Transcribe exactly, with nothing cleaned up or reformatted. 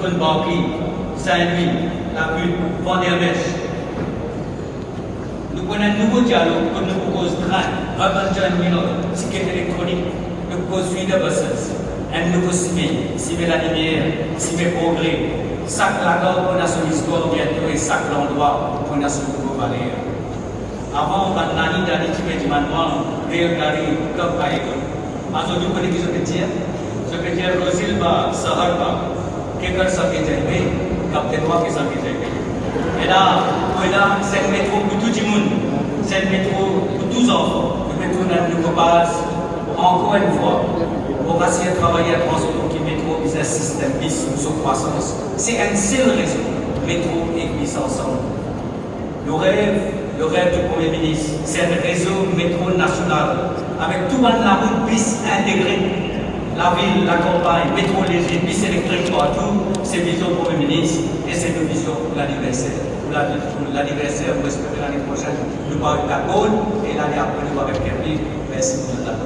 Konn Barclay, Saint-Louis, Labutte, Vandermesh. Nou pou ena enn nouvo dialog kot nou pou koz trin, urban journey, tiket elektronik, nou pou koz feeder buses, enn nouvo sime, sime lalimier, sime progre. Sak lagare pou ena so listwar biento e sak landrwa pou ena so nouvo valer. Avan, bann nani dadi ti pe dimann mwa, Real Gari, Cup Aegon. Azordi, ou kone ki zot pe dir? Zot pe dir Rosilba, Saharba, ke kar sabke jaiye, Cup de Noix ke sabke jaiye. E la, pou la, se enn metro pou tou dimoun, se enn metro pou tou zanfan. Nou pe tourn enn nouvo paz, ankor enn fwa, pou rasir travayer transpor ki metro bizin sistem bis, so krwasans. Se enn sel rezon, metro ek bis ansam. Nou rev, le rev di Premie Minis, se enn rezo metro nasional, avek tou bann larout bis integre, lavil, lakanpagn, metro lezer, bis elektrik partou, se vizion Premie Minis e se nou vizion pou laniverser. Pou la-, pou laniverser, nou espere lane prosenn, nou pou avek Kat Bord e lane apre, nou pou avek Kerville. Mersi pou zot la.